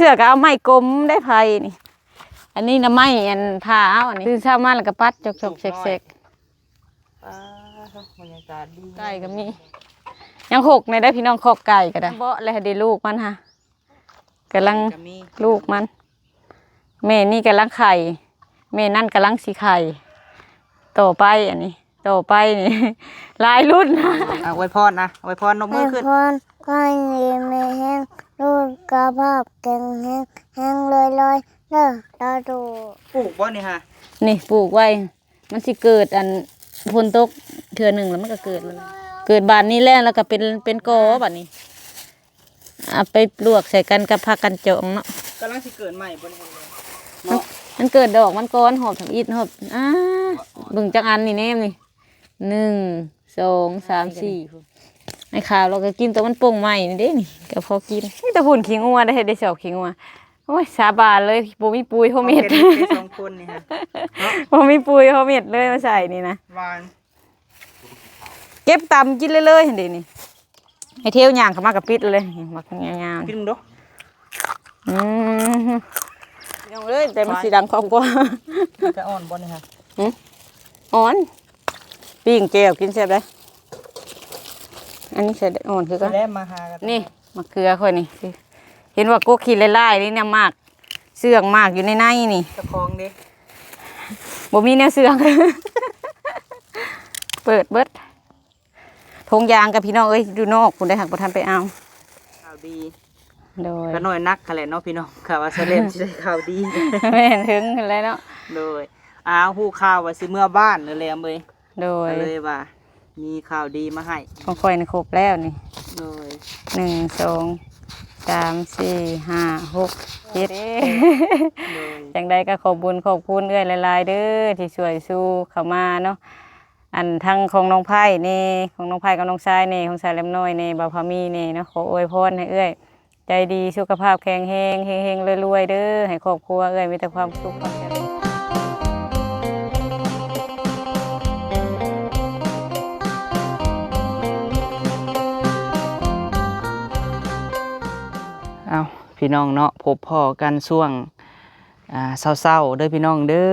ເທື່ອກໍເອົາໄມ້ກົມໄດ້ໄຜ່ນີ້. ອັນນີ້ນະໄມ້ອັນຜ່າເອົາ ອັນນີ້ຕື່ນເຊົ້າມາແລ້ວກໍປັດຈອກໆແຊກໆ. ອ່າ ບັນຍາກາດດີ ໄກ່ກໍມີ ຍັງຫົກໃນໄດ້ພີ່ນ້ອງ ຄອກໄກ່ກໍໄດ້ ເບາະແລ້ວໃຫ້ໄດ້ລູກມັນຫາ ກຳລັງ ໄກ່ກໍມີ ລູກມັນ ແມ່ນີ້ກຳລັງໄຂ່ ແມ່ນັ້ນກຳລັງຊິໄຂ່ ຕໍ່ໄປ ອັນນີ້ ຕໍ່ໄປນີ້ ຫຼາຍລຸ້ນ. ອ່າ ອວຍພອນນະ ອວຍພອນ ນົບມືຂຶ້ນ ອວຍພອນ ຂໍໃຫ້ມີແຮງ ສຸຂະພາບແຂງແຮງ ແຮງລວຍໆເດີ ສາທຸ. ປູກບໍ່ນີ້ຫາ? ນີ້ ປູກໄວ້ ມັນຊິເກີດ ອັນ ຝົນຕົກເທື່ອໜຶ່ງແລ້ວມັນກໍເກີດ ເກີດບາດນີ້ແຫຼະ ແລ້ວກໍເປັນ ເປັນກໍບາດນີ້ ເອົາໄປລວກໃສ່ກັນກັບຜັກກັນຈອງເນາະ. ກຳລັງຊິເກີດໃໝ່ບໍ່ນີ້ ມັນ ເນາະ ມັນເກີດດອກມັນກ່ອນ ຮອບທຳອິດ ຮອບ ອ່າ ເບິ່ງຈັກອັນນີ້ແນມນີ້ ໜຶ່ງ ສອງ ສາມ ສີ່ ໄອ້ຂາວລາວກໍກິນຕົວມັນປົ່ງໃໝ່ນີ້ເດ້ນີ້ ກໍພໍກິນ. ມີແຕ່ພຸ້ນຂີ້ງົວໄດ້ ເຮັດໄດ້ຊອກຂີ້ງົວ. ໂອ້ຍ ສາບານເລີຍ ບໍ່ມີປຸ໋ຍພໍເມັດ ເຮັດໄດ້ສອງຄົນນີ້ຮະ ເນາະ ບໍ່ມີປຸ໋ຍພໍເມັດເລີຍມາໃສ່ນີ້ນະ ຫວານ ເກັບຕຳກິນເລີຍໆ ຫັ້ນເດນີ້. ໃຫ້ເທວຍ່າງເຂົ້າມາກໍປິດເລີຍ ໝາກຍາວໆ ກິນເບິ່ງດູ. ອືມ ພີ່ນ້ອງເອີຍ ແຕ່ມັນຊິດັງຄອບຄົວ ຈະອ່ອນບໍ່ນີ້ຮະ? ຫື ອ່ອນ ປີ້ງແຈ່ວກິນແຊບເດ້. ອັນນີ້ໃສ່ອ່ອນຄືກັນ ແລ້ວມາຫາກັນ ນີ້ ມະເຂືອຂ້ອຍນີ້ ເຫັນວ່າກົກຂີ້ຫຼາຍໆນີ້ນະ ໝາກເຊື່ອງໝາກຢູ່ໃນໃນນີ້ ເຈົ້າຂອງເດ້ ບໍ່ມີແນວເຊື່ອງ ເປີດເບິດ. ຖົງຢາງກັບພີ່ນ້ອງເອີຍ ຢູ່ນອກພຸ້ນໄດ໋ ຫາກບໍ່ທັນໄປເອົາ. ຂ່າວດີ ໂດຍ ກະໜ້ອຍໜັກຫັ້ນແຫຼະເນາະພີ່ນ້ອງ ຂ່າວວ່າສະແລມຊິໄດ້ຂ່າວດີ ແມ່ນ ເຖິງຫັ້ນແຫຼະເນາະ ໂດຍ. ອ້າວ ຮູ້ຂ່າວວ່າຊິເມືອບ້ານເດີແຫຼມເອີຍ ໂດຍ ກໍເລີຍວ່າມີຂ່າວດີມາໃຫ້. ຂອງຂ້ອຍນີ້ຄົບແລ້ວນີ້ ໂດຍ ໜຶ່ງ ສອງ ສາມ ສີ່ ຫ້າ ຫົກ ເຈັດ ໂດຍ ຈັ່ງໃດກໍຂອບບຸນຂອບຄຸນເອື້ອຍຫຼາຍໆເດີ ທີ່ຊ່ວຍຊູເຂົ້າມາເນາະ. ອັນທັງຂອງນ້ອງໄພ້ແດ່ ຂອງນ້ອງໄພ້ກັບນ້ອງຊາຍແດ່ ຂອງສາວແຫຼມນ້ອຍແດ່ ບ່າວພາມີແດ່ເນາະ ຂໍອວຍພອນໃຫ້ເອື້ອຍໃຈດີ ສຸຂະພາບແຂງແຮງ ເຮັງໆລວຍໆເດີ ໃຫ້ຄອບຄົວເອື້ອຍມີແຕ່ຄວາມສຸກຄວາມຈະເລີນ. ເອົ້າ ພີ່ນ້ອງເນາະ ພົບພໍ້ກັນຊ່ວງ ອ່າ ເຊົ້າໆເດີພີ່ນ້ອງເດີ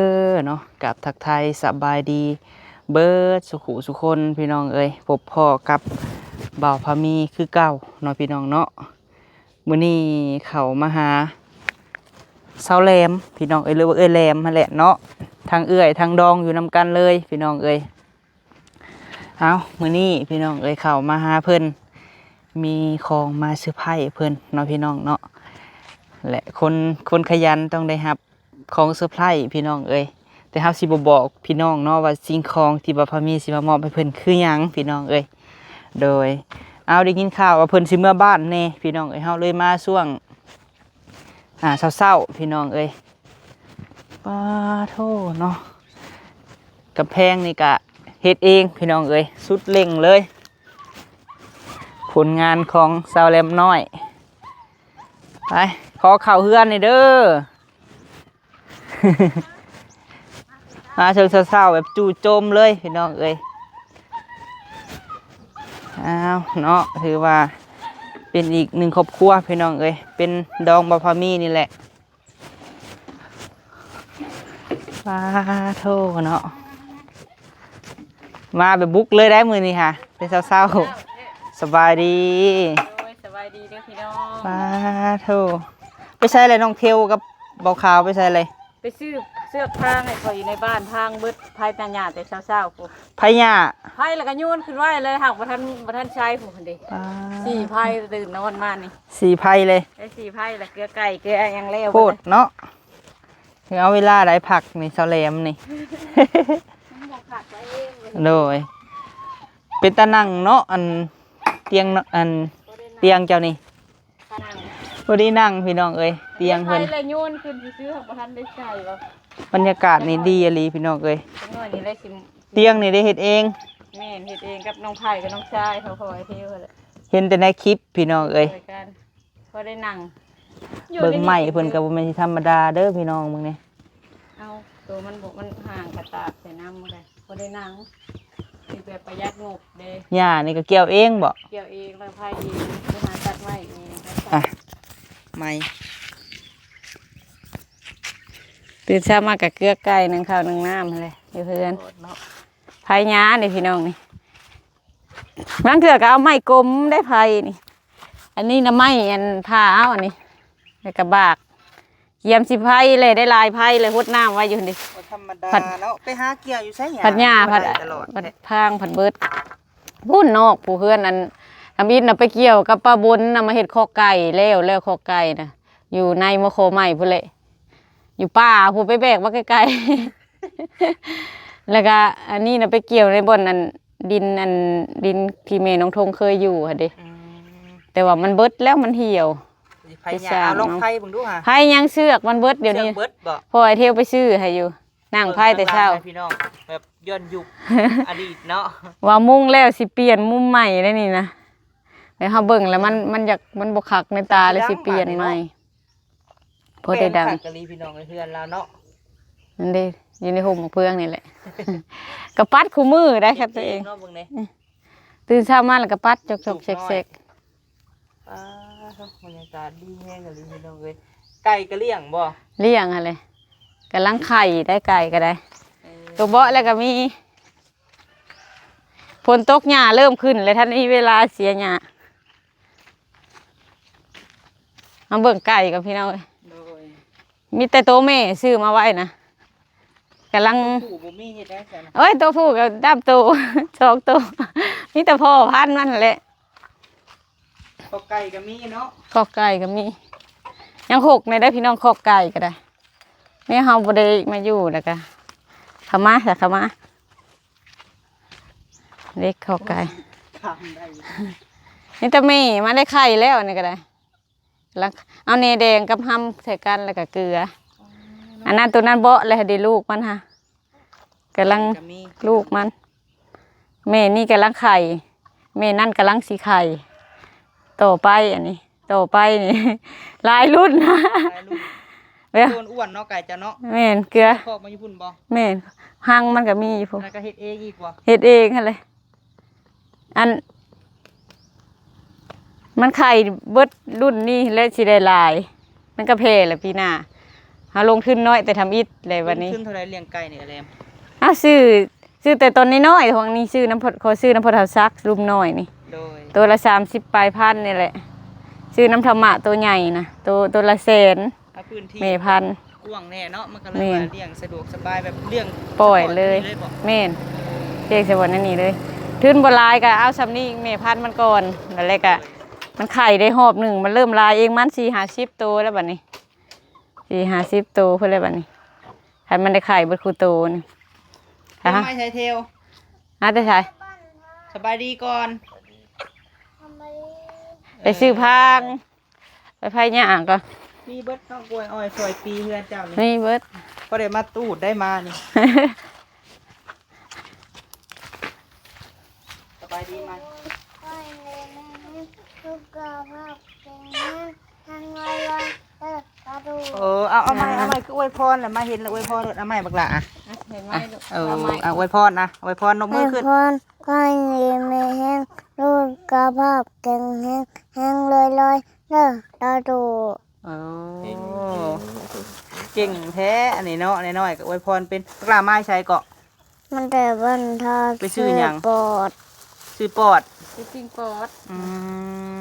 ເນາະ. ກາບທັກທາຍສະບາຍດີເບິດສຸຂູສຸຄົນພີ່ນ້ອງເອີຍ ພົບພໍ້ກັບບ່າວພາມີຄືເກົ່າເນາະ ພີ່ນ້ອງເນາະ. ມື້ນີ້ເຂົ້າມາຫາສາວແຫຼມພີ່ນ້ອງເອີຍ ຫຼືວ່າເອື້ອຍແຫຼມຫັ້ນແຫຼະເນາະ ທັງເອື້ອຍທັງດອງຢູ່ນຳກັນເລີຍພີ່ນ້ອງເອີຍ. ເອົ້າ ມື້ນີ້ພີ່ນ້ອງເອີຍ ເຂົ້າມາຫາເພິ່ນ ມີຂອງມາເຊີໄພເພິ່ນເນາະ ພີ່ນ້ອງເນາະ ແລະ ຄົນ ຄົນຂະຫຍັນຕ້ອງໄດ້ຮັບຂອງເຊີໄພພີ່ນ້ອງເອີຍ. ແຕ່ເຮົາຊິບໍ່ບອກພີ່ນ້ອງເນາະວ່າສິ່ງຂອງທີ່ວ່າພາມີຊິມາມອບໃຫ້ເພິ່ນຄືຫຍັງພີ່ນ້ອງເອີຍ. ໂດຍ ເອົາ ໄດ້ຍິນຂ່າວວ່າເພິ່ນຊິເມືອບ້ານແດ່ພີ່ນ້ອງເອີຍ ເຮົາເລີຍມາຊ່ວງ ອ່າ ເຊົ້າໆ ພີ່ນ້ອງເອີຍ. ປາໂທ້ເນາະ ກຳແພງນີ້ກະເຮັດເອງພີ່ນ້ອງເອີຍ ສຸດເລັ່ງເລີຍ ຜົນງານຂອງສາວແຫຼມນ້ອຍ. ໄປ ຂໍເຂົ້າເຮືອນແດ່ເດີ. ມາເຊີງເຊົ້າໆ ແບບຈູ່ໂຈມເລີຍພີ່ນ້ອງເອີຍ. ອ້າວເນາະ ຖືວ່າເປັນອີກໜຶ່ງຄອບຄົວພີ່ນ້ອງເອີຍ ເປັນດອງບ່າວພາມີນີ້ແຫຼະ. ປາໂທ້ເນາະ ມາແບບບຸກເລີຍໄດ໋ມື້ນີ້ຫາ ແຕ່ເຊົ້າໆ. ສະບາຍດີ. ໂດຍ ສະບາຍດີເດີພີ່ນ້ອງ. ປາໂທ້ ໄປໃສແຫຼະ ນ້ອງເທວກັບບ່າວຂາວໄປໃສແຫຼະ? ໄປຊື້ເຊືອກຟາງໃຫ້ຂ້ອຍຢູ່ໃນບ້ານ ຟາງເບິດ ໄຜຕາຫຍ້າແຕ່ເຊົ້າໆພຸ້ນ. ໄຜຫຍ້າ? ໄຜແລ້ວກໍໂຍນຂຶ້ນໄວ້ເລີຍ ຫາກບໍ່ທັນ ບໍ່ທັນໃຊ້ພຸ້ນເດ້. ປາ ສີ່ໄຜ ຕື່ນນອນມານີ້ ສີ່ໄຜເລີຍ. ໄດ້ສີ່ໄຜ ແລ້ວເກືອໄກ່ເກືອຫຍັງແລ້ວ ໂພດເນາະ. ເອົາເວລາໃດພັກນີ້ ສາວແຫຼມນີ້? ມັນບໍ່ພັກຕົວເອງເລີຍ. ໂດຍ ເປັນຕານັ່ງເນາະ ອັນຕຽງເນາະ ອັນຕຽງເຈົ້ານີ້ ພໍດີນັ່ງພີ່ນ້ອງເອີຍ ຕຽງເພິ່ນ. ໄປແລ້ວໂຍນຂຶ້ນຊື່ໆ ບໍ່ທັນໄດ້ໃສ່ບໍ່. ບັນຍາກາດນີ້ດີອີ່ຫຼີພີ່ນ້ອງເອີຍ. ຕຽງນີ້ໄດ້ເຮັດເອງ. ແມ່ນ ເຮັດເອງກັບນ້ອງໄຜ່ກັບນ້ອງຊາຍ ເຂົາພໍໄອ້ເທວແຫຼະ. ເຫັນແຕ່ໃນຄລິບພີ່ນ້ອງເອີຍ ຊ່ວຍກັນ ພໍໄດ້ນັ່ງ. ເບິ່ງໄມ້ເພິ່ນກໍບໍ່ແມ່ນຊິທຳມະດາເດີພີ່ນ້ອງ ເບິ່ງນີ້. ເອົາ ໂຕມັນບໍ່ ມັນຫ່າງກະຕາກໃສ່ນ້ຳມັນກະ ບໍ່ໄດ້ນັ່ງ ເຮັດແບບປະຢັດງົບເດ້. ຫຍ້ານີ້ກໍກ່ຽວເອງບໍ່? ກ່ຽວເອງ ແລ້ວໄຜ່ເອງ ໄປຫາຕັດໄມ້ເອງ. ອ່ະ ໄມ້ ຕື່ນເຊົ້າມາກໍເກືອໄກ່ ໜຶ້ງເຂົ້າໜຶ້ງນ້ຳຫັ້ນແຫຼະ ຢູ່ເຮືອນ ເນາະ ໄຜ່ຫຍ້ານີ້ພີ່ນ້ອງນີ້ ບາງເທື່ອກໍເອົາໄມ້ກົມໄດ້ໄຜ່ນີ້ ອັນນີ້ນະໄມ້ອັນຜ່າເອົາອັນນີ້ ແລ້ວກໍບາກ ກຽມຊິໄຜ່ເລີຍ ໄດ້ຫຼາຍໄຜ່ເລີຍ ຫົດນ້ຳໄວ້ຢູ່ຫັ້ນເດ ບໍ່ທຳມະດາເນາະ ໄປຫາກ່ຽວຢູ່ໃສຫຍ້າ ພັດຫຍ້າ ພັດ ພັດພາງ ພັດເບິດ ພຸ້ນນອກຜູ້ເຮືອນອັນທຳອິດນະ ໄປກ່ຽວກັບປ້າບົນນະ ມາເຮັດຄອກໄກ່ແລ້ວ ແລ້ວຄອກໄກ່ນະ ຢູ່ໃນມໍຄໍໃໝ່ພຸ້ນແຫຼະ ຢູ່ປ່າພຸ້ນ ໄປແບກມາໄກໆ ແລ້ວກະອັນນີ້ນະ ໄປກ່ຽວໃນບ່ອນອັນ ດິນອັນ ດິນທີ່ແມ່ນ້ອງທົງເຄີຍຢູ່ຫັ້ນເດ ອືມ ແຕ່ວ່າມັນເບິດແລ້ວ ມັນຫ່ຽວ ໄຜຫຍ້າ ເອົາລອງໄຜເບິ່ງດູຫາ ໄຜຍັງເຊືອກມັນເບິດດຽວນີ້ ເຊືອກເບິດບໍ່ ພໍ່ໄອ້ເທວໄປຊື້ໃຫ້ຢູ່ ນັ່ງໄຜແຕ່ເຊົ້າ ເບິ່ງຂ້າງຫຼັງໃຫ້ພີ່ນ້ອງ ແບບຍ້ອນຍຸກ ອະດີດເນາະ ວ່າມຸງແລ້ວຊິປ່ຽນມຸມໃໝ່ໄດ໋ນີ້ນະ ແລ້ວເຮົາເບິ່ງແລ້ວມັນ ມັນຢາກ ມັນບໍ່ຄັກໃນຕາ ຊິ ແລ້ວຊິປ່ຽນໃໝ່ ເນາະ ພໍໄດ້ດັງ ແມ່ນຄັກອີ່ຫຼີພີ່ນ້ອງເອີຍ ເຮືອນລາວເນາະ ນັ້ນເດ້ ຢູ່ໃນຮົ່ມໝາກເຟືອງນີ້ແຫຼະ ກໍປັດຄູ່ມື້ໄດ໋ຄັບຕົວເອງ ເນາະ ເບິ່ງແດ່ ຕື່ນເຊົ້າມາແລ້ວກໍປັດຈອກໆແຊກໆ ປ້າໂທ້ ບັນຍາກາດດີແຮງອີ່ຫຼີພີ່ນ້ອງເອີຍ ໄກ່ກໍລ້ຽງບໍ່? ລ້ຽງຫັ້ນແຫຼະ ກຳລັງໄຂ່ໄດ້ ໄກ່ກໍໄດ້ ເອີ ຕົວເບາະແລ້ວກໍມີ ຝົນຕົກຫຍ້າເລີ່ມຂຶ້ນແລ້ວ ທັນມີເວລາເສຍຫຍ້າ ມາເບິ່ງໄກ່ກ່ອນພີ່ນ້ອງເອີຍ ໂດຍ ມີແຕ່ໂຕແມ່ຊື້ມາໄວ້ນະ ກຳລັງ ໂຕຜູ້ບໍ່ມີເຮັດໄດ້ຊັ້ນ ໂອ້ຍ ໂຕຜູ້ກໍດຳໂຕ ສອງໂຕ ມີແຕ່ພໍ່ພັນມັນແຫຼະ ຄອກໄກ່ກໍມີເນາະ ຄອກໄກ່ກໍມີ ຍັງຫົກແດ່ເດີພີ່ນ້ອງ ຄອກໄກ່ກໍໄດ້ ແມ່ເຮົາບໍ່ໄດ້ມາຢູ່ ແລ້ວກໍເຂົ້າມາຊະ ເຂົ້າມາ ເຫຼັກເຂົ້າໄກ່ ຂ້າມໄດ້ ນີ້ແຕ່ແມ່ມາໄດ້ໄຂ່ແລ້ວ ອັນນີ້ກໍໄດ້ ແລ້ວເອົາແໜແດງກັບຮຳໃສ່ກັນ ແລ້ວກໍເກືອ ອັນນັ້ນ ໂຕນັ້ນເບາະແລ້ວ ເດ ລູກມັນຫາ ກຳລັງ ໄຂ່ກໍມີ ລູກມັນ ແມ່ນີ້ກຳລັງໄຂ່ ແມ່ນັ້ນກຳລັງຊິໄຂ່ ຕໍ່ໄປອັນນີ້ ຕໍ່ໄປນີ້ ຫຼາຍລຸ້ນ ຫຼາຍລຸ້ນ ເອີ ໂຕອ້ວນເນາະ ໄກ່ເຈົ້າເນາະ ແມ່ນ ເກືອ ຄອກມັນຢູ່ພຸ້ນບໍ່? ແມ່ນ ຮັງມັນກໍມີຢູ່ພຸ້ນ ແລ້ວກໍເຮັດເອງອີກບໍ່? ເຮັດເອງຫັ້ນແຫຼະ ອັນ ມັນໄຂ່ເບິດລຸ້ນນີ້ແຫຼະ ຊິໄດ້ຫຼາຍ ມັນກໍແຜ່ແຫຼະປີໜ້າ ເຮົາລົງທຶນນ້ອຍແຕ່ທຳອິດແຫຼະບັດນີ້ ລົງທຶນເທົ່າໃດລ້ຽງໄກ່ນີ້ ອາແລມ? ເຮົາຊື້ ຊື້ແຕ່ຕອນນ້ອຍໆ ພວກນີ້ຊື້ນຳ ຂໍຊື້ນຳພໍ່ເຖົ້າສັກ ລຸມນ້ອຍນີ້ ໂດຍ ໂຕລະສາມສິບປາຍພັນນີ້ແຫຼະ ຊື້ນຳທຳມະໂຕໃຫຍ່ນະ ໂຕ ໂຕລະແສນ ເອົາພື້ນທີ່ ແມ່ພັນ ກວ້າງແດ່ເນາະ ມັນກໍເລີຍວ່າລ້ຽງສະດວກສະບາຍ ແບບລ້ຽງ ປ່ອຍເລີຍ ແມ່ນ ລ້ຽງໃສ່ບ່ອນອັນນີ້ເລີຍ ທຶນບໍ່ຫຼາຍກໍເອົາຊ່ຳນີ້ ແມ່ພັນມັນກ່ອນ ແລ້ວກໍມັນໄຂ່ໄດ້ຮອບໜຶ່ງ ມັນເລີ່ມຫຼາຍເອງ ມັນສີ່ຫ້າສິບໂຕແລ້ວບັດນີ້ ສີ່ຫ້າສິບໂຕພຸ້ນແຫຼະບັດນີ້ ຄັນມັນໄດ້ໄຂ່ເບິດຄູ່ໂຕນີ້ ເທວ ຫາ ມາໃສເທວ ຫາແຕ່ໃສ ສະບາຍດີກ່ອນ ໄປຊື້ພາງ ເອີ ໄປໄຜຫຍ້າກໍ ມີເບິດເນາະ ກ້ວຍອ້ອຍ ຊອຍປີເຮືອນເຈົ້ານີ້ ມີເບິດ ພໍໄດ້ມາຕູດໄດ້ມານີ້ ສະບາຍດີໃໝ່ ຂໍໃຫ້ແມ່ສຸຂະພາບແຂງແຮງ ແຮງລວຍໆ ເດີ ສາທຸ ເອີ ເອົາ ເອົາໃໝ່ ເອົາໃໝ່ ຄືອວຍພອນລະ ມາເຫັນລະອວຍພອນໂລດ ເອົາໃໝ່ບັກຫຼ້າ ອ່ະ ເອີ ເອົາໃໝ່ ອ່ະ ອວຍພອນນະ ອວຍພອນ ຍົກມືຂຶ້ນ ອວຍພອນ ຂໍໃຫ້ແມ່ແຮງ ສຸຂະພາບແຂງແຮງ ແຮງລວຍໆ ເດີ ສາທຸ ໂອ້ ເກັ່ງແທ້ອັນນີ້ເນາະ ນ້ອຍໆກໍອວຍພອນເປັນ ບັກຫຼ້າມາແຕ່ໃສເກາະ? ມາແຕ່ບ້ານທ່າ ໄປຊື້ຫຍັງ? ຊື້ປອດ ຊື້ປອດ ໄປປີ້ງປອດ ອື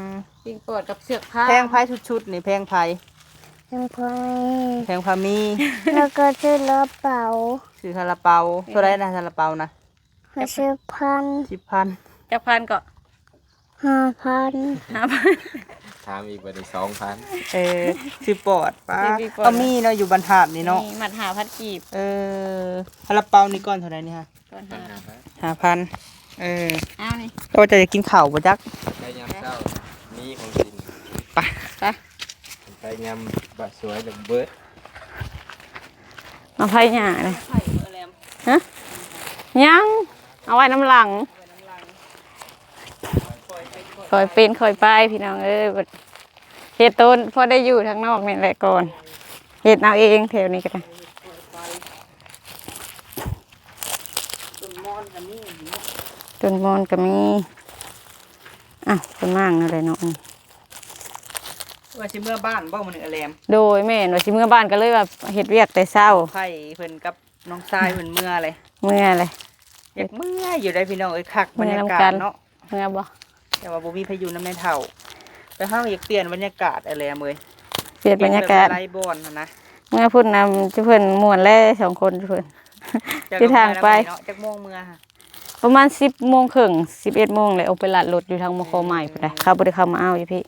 ມ ປີ້ງປອດກັບເຊືອກຜ້າ ແພງໃຜຊຸດໆນີ້ ແພງໃຜ? ແພງພາມີ ແພງພາມີ ແລ້ວກໍຊື້ລະເປົາ ຊື້ຊາລາເປົາ ເທົ່າໃດນະຊາລາເປົານະ? ຫ້າສິບພັນ ສິບພັນ ຈັກພັນເກາະ? ຫ້າພັນ ຫ້າພັນ ຖາມອີກບັດນີ້ ສອງພັນ ເອີ ຊື້ປອດ ປ້າ ຊື້ປີກ ກໍມີເນາະ ຢູ່ບັນທາດນີ້ເນາະ ມີມັດຫ້າພັນກີບ ເອີ ຊາລາເປົານີ້ກ້ອນເທົ່າໃດນີ້ຮະ? ກ້ອນຫ້າພັນ ຫ້າພັນ ເອີ ເອົານີ້ ໂອ້ ເຈົ້າຢາກກິນເຂົ້າບໍ່ຈັກ ໄປຍາມເຊົ້າ ມີຂອງກິນ ໄປ ໄປ ໄປຍາມບາດສວຍແລ້ວເບີດ ມາໄຜຫຍ້າເດ້ ຮະ ຍັງ ເອົາໄວ້ນຳຫຼັງ ຄ່ອຍເປັນຄ່ອຍໄປພີ່ນ້ອງເອີຍ ເຮັດໂຕນພໍໄດ້ຢູ່ທາງນອກນີ້ແຫຼະກ່ອນ ເຮັດເອົາເອງແຖວນີ້ກໍໄດ້ ຕົ້ນມອນກໍມີ ຕົ້ນມອນກໍມີ ອ້າວ ຕົ້ນໝາກແນວໃດເນາະ ຕົ້ນ ວ່າຊິເມືອບ້ານບໍ່ມື້ນີ້ ອາແຫຼມ? ໂດຍ ແມ່ນວ່າຊິເມືອບ້ານ ກໍເລີຍວ່າເຮັດວຽກແຕ່ເຊົ້າ. ໄຜເພິ່ນກັບນ້ອງຊາຍເພິ່ນເມືອເລີຍ. ເມືອເລີຍ. ຢາກເມືອຢູ່ໄດ໋ພີ່ນ້ອງເອີຍ ຄັກບັນຍາກາດເນາະ. ເມືອນຳກັນ ເມືອບໍ່? ແຕ່ວ່າບໍ່ມີໃຜຢູ່ນຳແມ່ເຖົ້າ ແຕ່ເຮົາຢາກປ່ຽນບັນຍາກາດ ອາແຫຼມເອີຍ. ປ່ຽນບັນຍາກາດ ໄປຫຼາຍບ່ອນຫັ້ນນະ. ເມືອພຸ້ນນະ ຈຸເພິ່ນມ່ວນແລ້ວສອງຄົນ ຈຸເພິ່ນ ຢູ່ທາງໄປເນາະ. ຈັກໂມງເມືອ? ປະມານສິບໂມງເຄິ່ງ ສິບເອັດໂມງແຫຼະ ອອກໄປລັດລົດຢູ່ທາງມໍຄໍໃໝ່ພຸ້ນນະ. ເອີ ເຂົາບໍ່ໄດ້ເຂົ້າມາເອົາຢູ່ພີ້.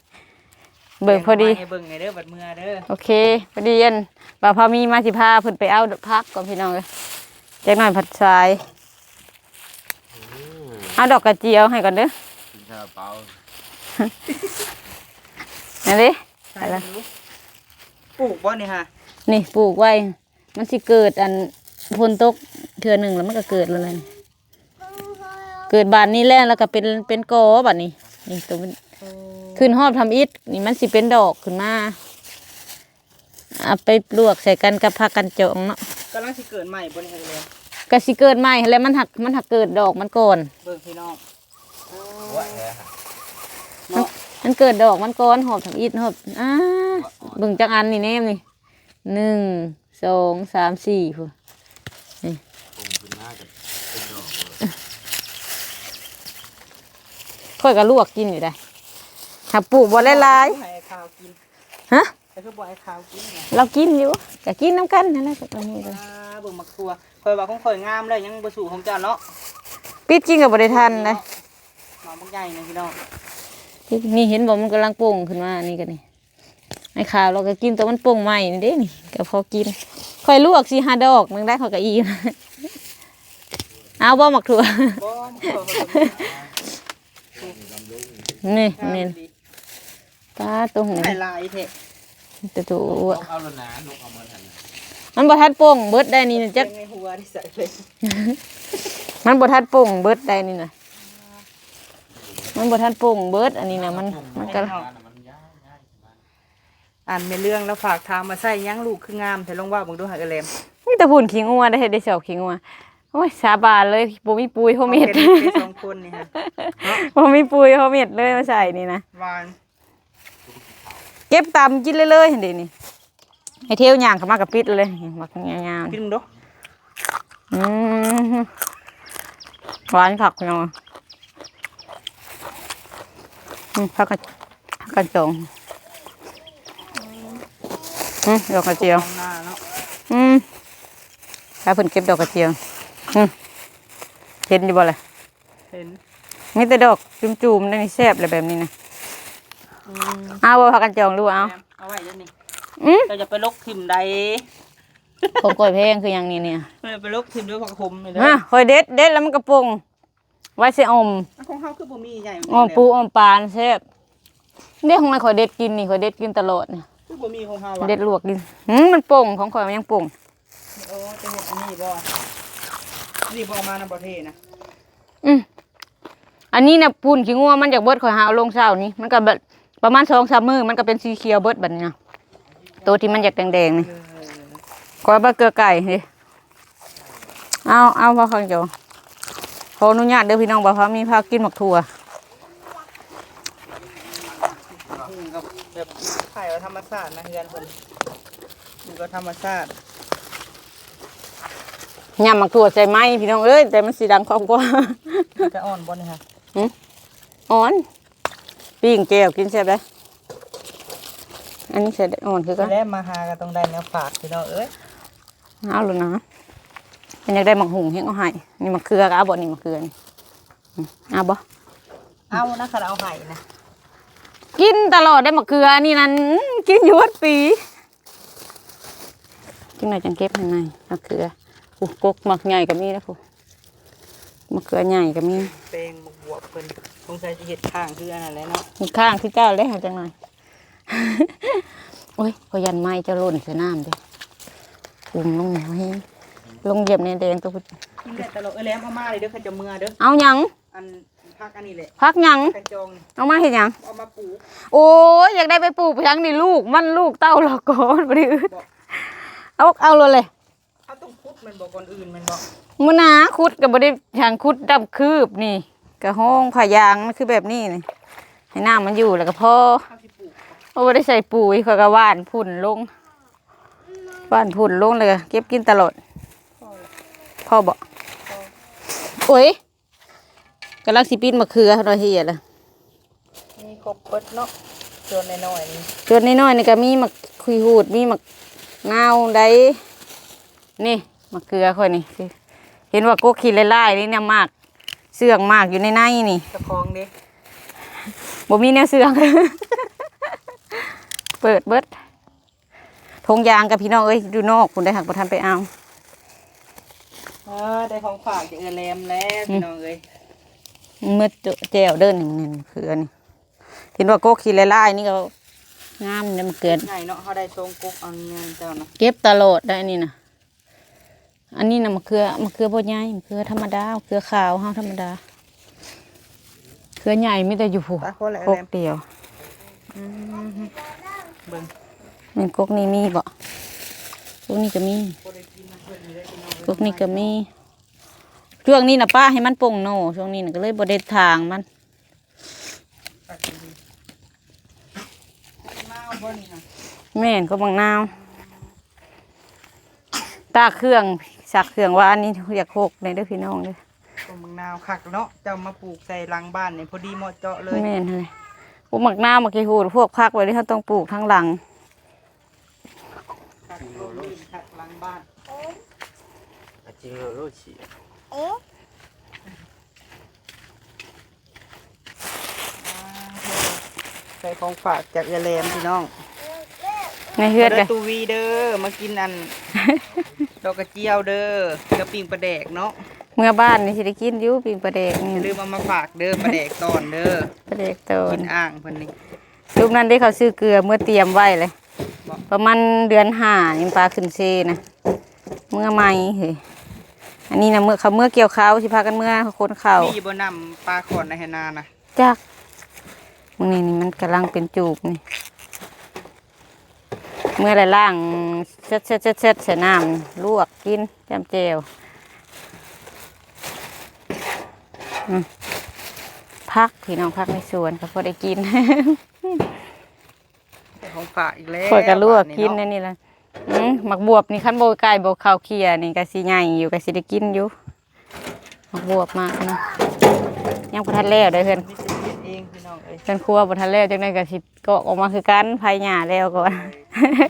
ເບິ່ງພໍດີ ໃຫ້ເບິ່ງແດ່ເດີ ບັດເມືອເດີ. ໂອເຄ ພໍດີອັນ ບ່າວພາມີມາ ຊິພາເພິ່ນໄປເອົາຜັກກ່ອນພີ່ນ້ອງເອີຍ. ຈັກໜ້ອຍພັດສາຍ. ອືມ ເອົາດອກກະຈຽວໃຫ້ກ່ອນເດີ. ກິນຊາລາເປົາ. ນັ້ນເດ້. ໃສ່ຢູ່. ປູກບໍ່ນີ້ຫະ? ນີ້ ປູກໄວ້. ມັນຊິເກີດ ອັນ ຝົນຕົກເທື່ອໜຶ່ງ ແລ້ວມັນກໍເກີດແລ້ວ. ເກີດບາດນີ້ແຫຼະ ແລ້ວກໍເປັນ ເປັນກໍບາດນີ້. ນີ້ໂຕມັນ ໂອ້ ຂຶ້ນຮອດທຳອິດນີ້ ມັນຊິເປັນດອກຂຶ້ນມາ. ເອົາໄປລວກໃສ່ກັນກັບຜັກກັນຈອງເນາະ. ກຳລັງຊິເກີດໃໝ່ບໍ່ນີ້? ກໍຊິເກີດໃໝ່ຫັ້ນແຫຼະ ມັນຫາກ ມັນຫາກເກີດດອກມັນກ່ອນ. ເບິ່ງພີ່ນ້ອງ ໂອ້ ເນາະ ມັນເກີດດອກມັນກ່ອນ ຮອບທຳອິດ ຮອບ ອ່າ ເບິ່ງຈັກອັນນີ້ ແນມນີ້ ໜຶ່ງ ສອງ ສາມ ສີ່ພຸ້ນ. ນີ້ ປຸ້ງຂຶ້ນມາກໍເປັນດອກ. ຂ້ອຍກໍລວກກິນຢູ່ໄດ໋ ຫາກປູກບໍ່ຫຼາຍໆ. ໃຫ້ຂາວກິນ. ຮະ? ແຕ່ຄືບໍ່ໃຫ້ຂາວກິນນະ? ລາວກິນຢູ່ ກໍກິນນຳກັນຫັ້ນແຫຼະ. ອ່າ ເບິ່ງໝາກຖົ່ວ ຂ້ອຍວ່າຂອງຂ້ອຍງາມແລ້ວ ຍັງບໍ່ສູ້ຂອງເຈົ້າເນາະ. ປິດກິນກໍບໍ່ໄດ້ທັນນະ. ໝາກບັກໃຫຍ່ນະພີ່ນ້ອງ. ນີ້ເຫັນບໍ່ ມັນກຳລັງປົ່ງຂຶ້ນມາ ນີ້ກໍນີ້. ໄອ້ຂາວລາວກໍກິນຕົວມັນປົ່ງໃໝ່ນີ້ເດ້ ນີ້ກໍພໍກິນ. ຂ້ອຍລວກສີ່ຫ້າດອກໜຶ່ງໄດ້ ຂ້ອຍກໍອີ່ມ. ເອົາບໍ່ໝາກຖົ່ວ? ບໍ່ ໝາກຖົ່ວ. ນີ້ ນີ້ ປາໂຕ ໃຫ້ຫຼາຍແທ້ ແຕ່ໂຕ. ເອົາແລ້ວນະ ນົກເອົາໝົດຫັ້ນນະ. ມັນບໍ່ທັນປົ່ງເບິດໄດ໋ນີ້ນະ ຈັກ ໃນຫົວນີ້ໃສ່ເລີຍ. ມັນບໍ່ທັນປົ່ງເບິດໄດ໋ນີ້ນະ. ມັນບໍ່ທັນປົ່ງເບິດ ອັນນີ້ນະ ມັນ ມັນກໍ ອັນແມ່ເລື່ອງລາວຝາກຖາມວ່າ ໃສ່ຫຍັງລູກຄືງາມແທ້ ລອງເວົ້າເບິ່ງດູຫາເອື້ອຍແຫຼມ. ມີແຕ່ຝຸ່ນຂີ້ງົວໄດ໋ ເຮັດໄດ້ຊອກຂີ້ງົວ. ໂອ້ຍ ສາບານເລີຍ ບໍ່ມີປຸ໋ຍພໍເມັດ ເຮົາເຮັດໄດ້ສອງຄົນນີ້ຮະ ເນາະ ບໍ່ມີປຸ໋ຍພໍເມັດເລີຍ ມາໃສ່ນີ້ນະ. ຫວານ. ເກັບຕຳກິນເລີຍໆ ຫັ້ນເດນີ້. ໃຫ້ເທວຍ່າງເຂົ້າມາກໍປິດເລີຍ ໝາກຍາວໆ ກິນເບິ່ງດູ. ອືມ ຫວານຄັກເນາະ. ອືມ ຜັກກະ ຜັກກະຈອງ. ອືມ ດອກກະຈຽວ. ອືມ ຖ້າເພິ່ນເກັບດອກກະຈຽວ. ອືມ ເຫັນຢູ່ບໍ່ລະ? ເຫັນ ມີແຕ່ດອກຈູມໆ ໄດ໋ນີ້ ແຊບແຫຼະແບບນີ້ນະ. ອືມ ເອົາບໍ່ ພາກັນຈອງດູ ເອົາ ເອົາໄວ້ເດີນີ້. ອືມ ເຈົ້າຢ່າໄປລົກຖິ້ມໃດ໋. ຂອງຂ້ອຍແພງຄືຫຍັງນີ້ ນີ້ ເອີ ໄປລົກຖິ້ມເດີ ຜັກຂົມນີ້ເດີ. ຮະ ຂ້ອຍເດັດ ເດັດແລ້ວມັນກະປົ່ງ ໄວ້ໃສ່ອ່ອມ. ຂອງເຮົາຄືບໍ່ມີໃຫຍ່ ອ່ອມປູອ່ອມປານແຊບ. ເດ້ ຂອງຂ້ອຍເດັດກິນນີ້ ຂ້ອຍເດັດກິນຕະຫຼອດນີ້. ຄືບໍ່ມີຂອງເຮົາ ເດັດລວກກິນ. ຫື ມັນປົ່ງ ຂອງຂ້ອຍມັນຍັງປົ່ງ. ໂອ້ ຈະເຮັດອັນນີ້ບໍ່? ອັນນີ້ບໍ່ເອົາມານຳບໍ່ເທນະ? ອືມ ອັນນີ້ນະ ຝຸ່ນຂີ້ງົວມັນຢາກເບິດ ຂ້ອຍຫາເອົາລົງເຊົ້ານີ້ ມັນກໍແບບປະມານສອງສາມມື້ ມັນກໍເປັນສີຂຽວເບິດບັດນີ້ນະ. ໂຕທີ່ມັນຢາກແດງໆນີ້ ເອີ ຂ້ອຍເອົາມາເກືອໄກ່ເດ້. ເອົາ ເອົາ ບໍ່ ຂ້າວເຈົ້າ ຂໍອະນຸຍາດເດີພີ່ນ້ອງ ບ່າວພາມີພາກິນໝາກຖົ່ວ. ອືມ ກໍແບບ ໄຂ່ວ່າທຳມະຊາດນະ ເຮືອນເພິ່ນ ມັນກໍທຳມະຊາດ. ຍຳໝາກຖົ່ວໃສ່ໄມ້ພີ່ນ້ອງເອີຍ ແຕ່ມັນຊິດັງຄອບຄົວ. ຈະອ່ອນບໍ່ນີ້ຫະ? ຫື ອ່ອນ. ປີ້ງແຈ່ວກິນແຊບເດ້. ອັນນີ້ໃສ່ໄດ້ອ່ອນຄືກັນ. ແລ້ວມາຫາກໍຕ້ອງໄດ້ແນວຝາກພີ່ນ້ອງເອີຍ. ເອົາໂລດນະ ເພິ່ນຢາກໄດ້ໝາກຫຸ່ງແຮງເອົາໃຫ້. ນີ້ໝາກເຂືອກໍເອົາບໍ່? ນີ້ໝາກເຂືອນີ້ ອືມ ເອົາບໍ່? ເອົານະ ຄັນເອົາໃຫ້ນະ. ກິນຕະຫຼອດໄດ໋ໝາກເຂືອນີ້ນັ້ນ ອືມ ກິນຢູ່ເບິດປີ. ກິນໜ້ອຍຈັ່ງເກັບໃຫ້ໃໝ່ໝາກເຂືອ. ໂອ້ ກົກໝາກໃຫຍ່ກໍມີນະ ໂອ້ ໝາກເຂືອໃຫຍ່ກໍມີ. ແປງໝາກບວບເພິ່ນ ສົງໄສຊິເຮັດຂ້າງຄືອັນນັ້ນແຫຼະເນາະ. ເຮັດຂ້າງຄືເຈົ້າແຫຼະ ຫາຈັກໜ້ອຍ. ໂອ້ຍ ຂ້ອຍຢ້ານໄມ້ເຈົ້າຫຼົ່ນໃສ່ນ້ຳເດ້. ອຸ້ມລົງແນວແຮງ ລົງຢຽບແນວແດງຕົວພຸ້ນ. ກິນໄດ້ຕະຫຼອດ. ເອີ ແຫຼມເອົາມາເລີຍເດີ ຂ້າເຈົ້າເມືອເດີ. ເອົາຫຍັງ? ອັນຜັກອັນນີ້ແຫຼະ. ຜັກຫຍັງ? ກະຈອງນີ້. ເອົາມາເຮັດຫຍັງ? ເອົາມາປູກ. ໂອ້ຍ ຢາກໄດ້ໄປປູກໄປຫຍັງນີ້ ລູກມັນ ລູກເຕົ້າລະກອນ ບໍ່ໄດ້ອຶດ. ເອົາ ເອົາໂລດເລີຍ. ເຮົາຕ້ອງຂຸດແມ່ນບໍ່ ກ່ອນອື່ນແມ່ນບໍ່? ມື້ໜ້າຂຸດກໍບໍ່ໄດ້ຫຍັງ ຂຸດດຳຄືບນີ້ ກະຮອງຜ້າຢາງ ມັນຄືແບບນີ້ນີ້ ໃຫ້ນ້ຳມັນຢູ່ແລ້ວກໍພໍ. ເຮົາຊິປູກ ໂອ້ ບໍ່ໄດ້ໃສ່ປຸ໋ຍ ຂ້ອຍກໍຫວ່ານຝຸ່ນລົງ ຫວ່ານຝຸ່ນລົງ ແລ້ວກໍເກັບກິນຕະຫຼອດ. ພໍບໍ່? ໂອ້ຍ ກຳລັງຊິປີ້ນມະເຂືອເນາະ ເຮັດລະ ມີຄົບເບິດເນາະ ສ່ວນນ້ອຍໆນີ້ ສ່ວນນ້ອຍໆນີ້ກໍມີໝາກຂີ້ຫູດ ມີໝາກນາວໃດ໋ ນີ້ ມະເຂືອຂ້ອຍນີ້ ເຫັນວ່າກົກຂີ້ຫຼາຍໆນີ້ນະ ໝາກເຊື່ອງ ໝາກຢູ່ໃນໃນນີ້ ເຈົ້າຂອງເດ້ ບໍ່ມີແນວເຊື່ອງ ເປີດເບິດ. ຖົງຢາງກັບພີ່ນ້ອງເອີຍ ຢູ່ນອກພຸ້ນໄດ໋ ຫາກບໍ່ທັນໄປເອົາ. ອ່າ ໄດ້ຂອງຝາກຈາກເອື້ອຍແຫຼມແລ້ວ ອືມ ພີ່ນ້ອງເອີຍ ໝົດແຈ່ວເດີ ນີ້ ນີ້ ເຂືອນີ້ ເຫັນວ່າກົກຂີ້ຫຼາຍໆນີ້ກໍງາມເດ້ ມະເຂືອໃຫຍ່ເນາະ ເຮົາໄດ້ສອງກົກ ເອົາເງິນເຈົ້ານະ ເກັບຕະຫຼອດໄດ໋ອັນນີ້ນະ. ອັນນີ້ນະ ມະເຂືອ ມະເຂືອບໍ່ໃຫຍ່ ມະເຂືອທຳມະດາ ມະເຂືອຂາວເຮົາທຳມະດາ ເຂືອໃຫຍ່ມີແຕ່ຢູ່ພຸ້ນ ຕັກພໍແລ້ວ ກົກດຽວ. ອືມ ເບິ່ງ ແມ່ນກົກນີ້ມີບໍ່? ກົກນີ້ກໍມີ ກົກນີ້ກໍມີ. ຊ່ວງນີ້ນະ ປະໃຫ້ມັນປົ່ງໜໍ່ ຊ່ວງນີ້ນະ ກໍເລີຍບໍ່ໄດ້ຖາງມັນ. ແມ່ນ ກໍບັກນາວ ຕາກເຄື່ອງ ຊັກເຄື່ອງວານນີ້ ຢາກຫົກແດ່ເດີພີ່ນ້ອງເດີ. ຕົ້ນບັກນາວຄັກເນາະ ເຈົ້າມາປູກໃສ່ຫຼັງບ້ານນີ້ ພໍດີເໝາະເຈາະເລີຍ. ແມ່ນຫັ້ນແຫຼະ ປູກບັກນາວ ໝາກຂີ້ຫູດ ພວກຜັກແບບນີ້ ເຮົາຕ້ອງປູກທາງຫຼັງ. ຄັກລົມລື່ນຄັກຫຼັງບ້ານ ອາ ຈິງໂລໂລຊິ ໃສ່ຂອງຝາກຈາກເອື້ອຍແຫຼມພີ່ນ້ອງ ໃນເຮືອນ ເດີ ກະ ຕູວີເດີ ມາກິນອັນ ດອກກະຈຽວເດີ ກັບປີ້ງປາແດກເນາະ. ເມືອບ້ານນີ້ຊິໄດ້ກິນຢູ່ປີ້ງປາແດກນີ້ ຢ່າລືມເອົາມາຝາກເດີ ປາແດກຕອນເດີ ປາແດກຕອນ ກິນອ່າງເພິ່ນນີ້. ຊຸມນັ້ນເດ້ ເຂົາຊື້ເກືອເມືອຕຽມໄວ້ເລີຍ ປະມານເດືອນຫ້າຍັງປາຂຶ້ນເຊນະ ເມືອໃໝ່ເຮີ້ຍ. ອັນນີ້ນະ ເມືອ ເຂົາເມືອກ່ຽວເຂົ້າ ຊິພາກັນເມືອຂົນເຂົ້າ. ມີບໍ່ນ້ຳປາຂອນໃນໄຮ່ນານະ? ຈັກ ມື້ນີ້ນີ້ມັນກຳລັງເປັນຈູບນີ້ ເມືອແລ້ວລ້າງເຊັດໆໆໆ ໃສ່ນ້ຳ ລວກກິນ ຈ້ຳແຈ່ວ. ອືມ ຜັກ ພີ່ນ້ອງ ຜັກໃນສວນກໍພໍໄດ້ກິນ. ຂອງຝາກອີກແລ້ວ ຂ້ອຍກໍລວກກິນ ບາດນີ້ເນາະ ອັນນີ້ລະ. ອືມ ໝາກບວບນີ້ ຄັນບໍ່ ໄກ່ບໍ່ເຂົ້າເຂ້ຍນີ້ກໍຊິໃຫຍ່ຢູ່ ກໍຊິໄດ້ກິນຢູ່. ໝາກບວບ ໝາກນະ ຍັງບໍ່ທັນແລ້ວເດີ ເຮືອນ ເຮັດເອງພີ່ນ້ອງເອີຍ ເຮືອນຄົວບໍ່ທັນແລ້ວ ຈັ່ງໃດກໍຊິກອກອອກມາຄືກັນ ໄພຫຍ້າແລ້ວກ່ອນ.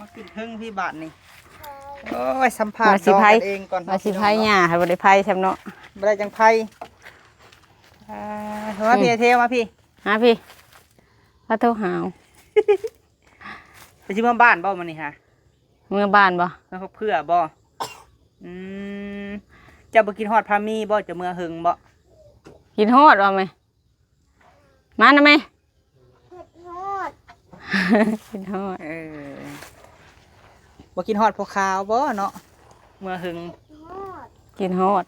ມາຂຶ້ນເທິງພີ້ບາດນີ້ ໂອ້ຍ ສຳພາດ ວ່າຊິໄພ ນ້ອງກັນເອງກ່ອນ ວ່າຊິໄພຫຍ້າ ບໍ່ໄດ້ໄພຊ້ຳເນາະ ບໍ່ໄດ້ຈັ່ງໄພ. ອ່າ ມາພີ້ ອືມ ເທວມາພີ້ ຫາພີ້ ມາໂທຫາ. ໄປຊິເມືອບ້ານບໍ່ມື້ນີ້ຫາ? ເມືອບ້ານບໍ່? ເມືອເພື່ອບໍ່? ອືມ ເຈົ້າບໍ່ຄິດຮອດພາມີບໍ່? ເຈົ້າເມືອເຫິງບໍ່? ຄິດຮອດວ່າແມ່? ມານະແມ່? ຄິດຮອດ ຄິດຮອດ. ເອີ ບໍ່ຄິດຮອດພໍ່ຂາວບໍ່ເນາະ? ເມືອເຫິງ ຄິດຮອດ ຄິດຮອດ.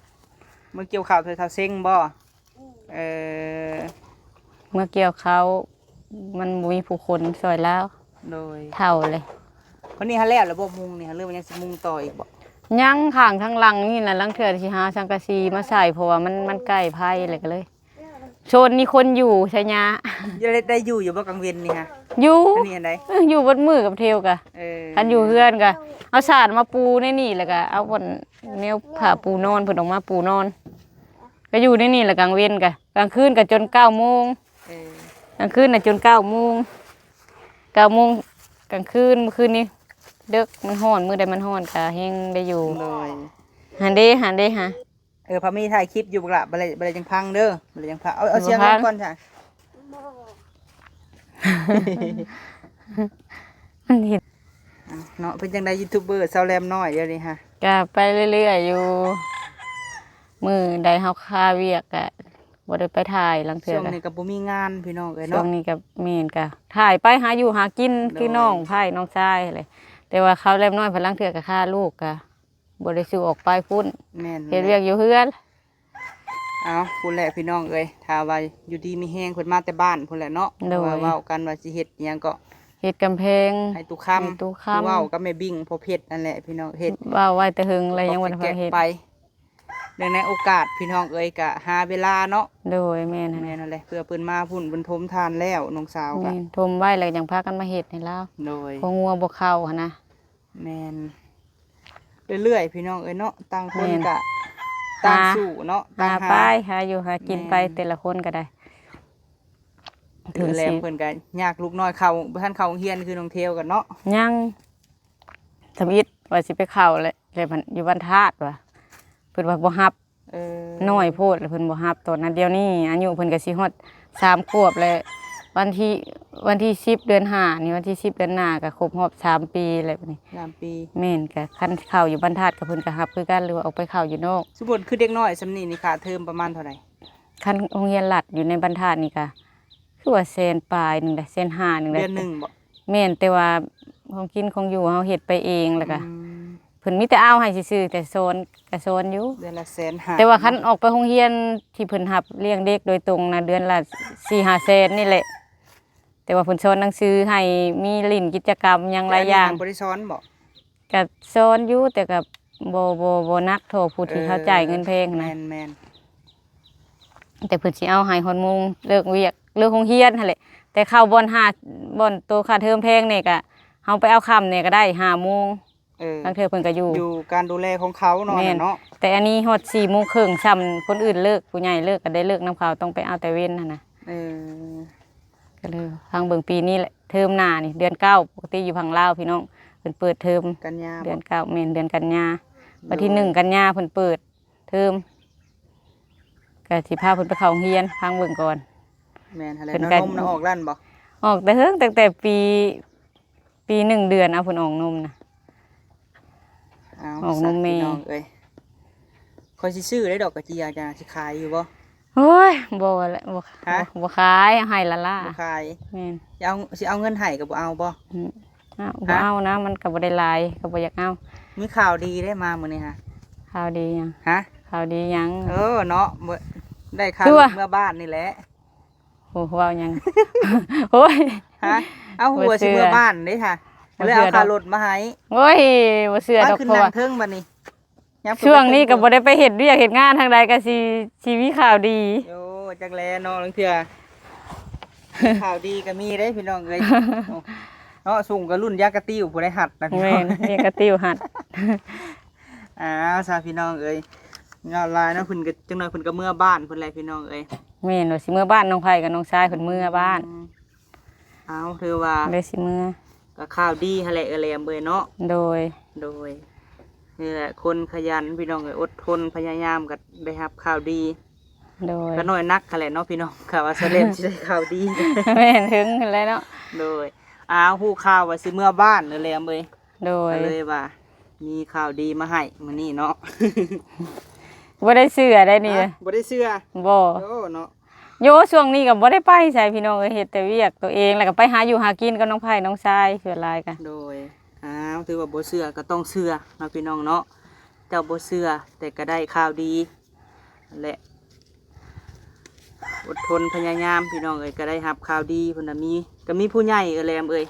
ເມືອກ່ຽວເຂົ້າຊ່ວຍທ້າວເຊັງບໍ່? ເອີ ເມືອກ່ຽວເຂົ້າ ມັນບໍ່ມີຜູ້ຄົນຊ່ວຍລາວ. ໂດຍ ເຖົ້າເລີຍ. ຄົນນີ້ຫາແລ້ວແລ້ວບໍ່? ມຸງນີ້ຫາ ຫຼືວ່າຍັງຊິມຸງຕໍ່ອີກບໍ່? ຍັງ. ຂ້າງທາງຫຼັງນີ້ນະ ລາງເທື່ອຊິຫາສັງກະສີມາໃສ່ ເພາະວ່າມັນ ມັນໃກ້ໄຟແລ້ວ ກໍເລີຍ ໂຊນນີ້ຄົນຢູ່ໄຊຍະ. ໄດ້ ໄດ້ຢູ່ຢູ່ບໍ່ກາງເວັນນີ້ຫາ? ຢູ່ ອັນນີ້ອັນໃດ? ເອີ ຢູ່ເບິດມື້ກັບເທວກະ. ເອີ ຄັນຢູ່ເຮືອນກະເອົາສານມາປູໃນນີ້ ແລ້ວກະເອົາບ່ອນແນວຜ້າປູນອນເພິ່ນອອກມາປູນອນ ກໍຢູ່ໃນນີ້ແຫຼະ. ກາງເວັນກະ ກາງຄືນກໍຈົນເກົ້າໂມງ. ເອີ ກາງຄືນນະຈົນເກົ້າໂມງ ເກົ້າໂມງກາງຄືນ. ມື້ຄືນນີ້ເດິກ ມັນຮ້ອນ ມື້ໃດມັນຮ້ອນກະແຮງໄດ້ຢູ່. ໂດຍ ຫັ້ນເດ້ ຫັ້ນເດ້ຫາ. ເອີ ພາມີຖ່າຍຄລິບຢູ່ບັກຫຼະ ບັດໃດ ບັດໃດຈັ່ງພັງເດີ ບັດໃດຈັ່ງພັງ. ເອົາ ເອົາສຽງລົງກ່ອນຊະ. ມັນເຫັນ ເນາະ. ເປັນຈັ່ງໃດຢູທູບເບີສາວແຫຼມນ້ອຍດຽວນີ້ຫາ? ກະໄປເລື້ອຍໆຢູ່ ມື້ໃດເຮົາຄາວຽກກະ ບໍ່ໄດ້ໄປຖ່າຍ. ລາງເທື່ອ ຊ່ວງນີ້ກໍບໍ່ມີງານພີ່ນ້ອງເອີຍເນາະ. ຊ່ວງນີ້ກໍແມ່ນ ກໍຖ່າຍໄປຫາຢູ່ຫາກິນ ໂດຍ ຄືນ້ອງໃພ້ນ້ອງຊາຍຫັ້ນແຫຼະ. ແຕ່ວ່າຄາວແຫຼມນ້ອຍພັດ ລາງເທື່ອກໍຄາລູກ ກໍບໍ່ໄດ້ສູ່ອອກໄປພຸ້ນ. ແມ່ນ ເຮັດວຽກຢູ່ເຮືອນ. ເອົາ ພຸ້ນແຫຼະພີ່ນ້ອງເອີຍ ຖ້າວ່າຢູ່ດີມີແຮງ ເພິ່ນມາແຕ່ບ້ານພຸ້ນແຫຼະເນາະ. ໂດຍ ເວົ້າກັນວ່າຊິເຮັດຫຍັງກໍ ເຮັດກຳແພງ ໃຫ້ຕຸຄຳ ໃຫ້ຕຸຄຳ ເວົ້າກັບແມ່ບິ້ງພໍ່ເພັດນັ້ນແຫຼະພີ່ນ້ອງ. ເຮັດ ເວົ້າໄວ້ແຕ່ເຫິງແລ້ວ ຍັງບໍ່ໄດ້ເຮັດ ໄປ. แต่ในโอกาสพี่น้องเอ้ยก็หาเวลาเนาะ โดย แม่นหั่น แม่นหั่นแหละ เพื่อเพิ่นมาพุ้นเพิ่นถมถ่านแล้วน้องสาวก็ แม่น ถมไว้แล้วยังพากันมาเฮ็ดให้ลาว โดย เพราะงัวบ่เข้าหั่นนะ แม่น เรื่อยๆ พี่น้องเอ้ยเนาะ ต่างคน แม่น ก็ต่าง หา สู้เนาะ ต่าง หา หาไป หาอยู่หากินไป แม่น แต่ละคนก็ได้ เอื้อยแหลมเพิ่นก็ยากลูกน้อยเข้า บ่ทันเข้าโรงเรียนคือน้องเทวกันเนาะ ยัง ทำอิดว่าสิไปเข้าแหละ แล้วมันอยู่บ้านธาตุว่า เพิ่นว่าบ่รับ เออ น้อยโพด แล้วเพิ่นบ่รับตอนนั้น เดี๋ยวนี้อายุเพิ่นก็สิฮอดสามขวบแล้ว วันที่ วันที่สิบเดือนห้านี่ วันที่สิบเดือนหน้าก็ครบรอบสามปีแล้วบัดนี้ สามปี แม่น ก็คันเข้าอยู่บ้านธาตุก็เพิ่นก็รับคือกัน หรือว่าออกไปเข้าอยู่นอก สมมุติคือเด็กน้อยส่ำนี้นี่ค่าเทอมประมาณเท่าใด คันโรงเรียนรัฐอยู่ในบ้านธาตุนี่ก็คือว่าแสนปลายหนึ่งได้ แสนห้าหนึ่งได้ เดือนหนึ่งบ่ แม่น แต่ว่าของกินของอยู่เฮาเฮ็ดไปเอง แล้วก็ อืม เพิ่นมีแต่เอาให้ซื่อๆ แต่สอนก็สอนอยู่ เดือนละแสนห้า แต่ว่าคันออกไปโรงเรียนที่เพิ่นรับเลี้ยงเด็กโดยตรงนะ เดือนละสี่ห้าแสนนี่แหละ แต่ว่าเพิ่นสอนหนังสือให้ มีเล่นกิจกรรมหยังหลายอย่าง แต่อันนี้บ่ได้สอนบ่ ก็สอนอยู่ แต่ก็บ่ บ่ บ่หนักเท่าผู้ที่ เออ เขาจ่ายเงินแพงนะ แม่นๆ แต่เพิ่นสิเอาให้ฮอดโมงเลิกเวียก เลิกโรงเรียนหั่นแหละ แต่เข้าบ่อนหา บ่อนโตค่าเทอมแพงนี่ก็ เฮาไปเอาค่ำนี่ก็ได้ห้าโมง เออ บางเทื่อเพิ่นก็อยู่ อยู่การดูแลของเขาเนาะ แม่น นั่นเนาะ แต่อันนี้ฮอดสี่โมงครึ่ง ส่ำคนอื่นเลิก ผู้ใหญ่เลิกก็ได้เลิกนำเขา ต้องไปเอาแต่เว็นหั่นนะ เออ ก็เลยพังเบิ่งปีนี้แหละ เทอมหน้านี่เดือนเก้า ปกติอยู่พังลาวพี่น้อง เพิ่นเปิดเทอม กันยา เดือนเก้า แม่น เดือนกันยา วันที่หนึ่งกันยาเพิ่นเปิดเทอม ก็สิพาเพิ่นไปเข้าโรงเรียน พังเบิ่งก่อน แม่นหั่นแหละ เพิ่น เนาะ ก็ นมน่ะออกแล้วบ่ ออกแต่เฮิง ตั้งแต่ปี ปีหนึ่งเดือน เอาเพิ่นออกนมนะ เอา ออกนมแม่ ซะพี่น้องเอ้ย ข้อยสิซื้อได้ดอกกระเจียวจ้ะ สิขายอยู่บ่ โอ้ย บ่ละ บ่ ฮะ บ่ บ่ขาย ให้ละล่า บ่ขาย แม่น สิเอา สิเอาเงินให้ก็บ่เอาบ่ อืม อ้าว ฮะ บ่เอานะ มันก็บ่ได้หลาย ก็บ่อยากเอา มีข่าวดีได้มามื้อนี้ฮะ ข่าวดีหยัง ฮะ ข่าวดีหยัง เออ เนาะ บ่ ได้ข่าว คือว่า เมือบ้านนี่แหละ โอ้ เว้าหยัง โอ้ย ฮะ เอา บ่ หัวสิ เชื่อ เมือบ้านเด้ค่ะ บ่ เลย เชื่อ เอาค่ารถมาให้ โอ้ย บ่เชื่อดอก มาขึ้น เพราะว่า นั่งเทิงบัดนี้ ยับขึ้น ช่วงนี้ก็บ่ได้ไปเฮ็ดเวียกเฮ็ดงานทางใด ก็สิ สิมีข่าวดี โอ้ จักแลเนาะ ลางเทื่อ ข่าวดีก็มีเด้พี่น้องเอ้ย เนาะ สูงก็รุ่นยากระติ้วผู้ใดหัดนะพี่น้อง แม่น ยากระติ้วหัด อ้าว ซะพี่น้องเอ้ย งามหลายเนาะ เพิ่นก็จักหน่อยเพิ่นก็เมือบ้านเพิ่นแหละพี่น้องเอ้ย แม่น ว่าสิเมือบ้านน้องไผกับน้องชายเพิ่นเมือบ้าน อืม เอา ถือว่า ได้สิเมือ ก็ข่าวดีหั่นแหละเอื้อยแหลมเอ้ยเนาะ โดย โดย นี่แหละ คนขยันพี่น้องเอ้ย อดทนพยายามก็ได้รับข่าวดี โดย ก็น้อยนักหั่นแหละเนาะพี่น้อง ข่าวว่าสะเลมสิได้ข่าวดี แม่น ถึงหั่นแหละเนาะ โดย อ้าว ฮู้ข่าวว่าสิเมือบ้านเอื้อยแหลมเอ้ย โดย ก็เลยว่ามีข่าวดีมาให้มื้อนี้เนาะ บ่ได้เชื่อได้นี่ ฮะ บ่ได้เชื่อ บ่ โอ้ เนาะ โย ช่วงนี้ก็บ่ได้ไปไสพี่น้องเอ้ย เฮ็ดแต่เวียกตัวเอง แล้วก็ไปหาอยู่หากินกับน้องไผน้องชายส่วนหลายก็ โดย อ้าว ถือว่าบ่เชื่อก็ต้องเชื่อเนาะพี่น้องเนาะ เจ้าบ่เชื่อแต่ก็ได้ข่าวดี นั่นแหละ อดทนพยายามพี่น้องเอ้ย ก็ได้รับข่าวดี เพิ่นน่ะมี ก็มีผู้ใหญ่เอื้อยแหลมเอ้ย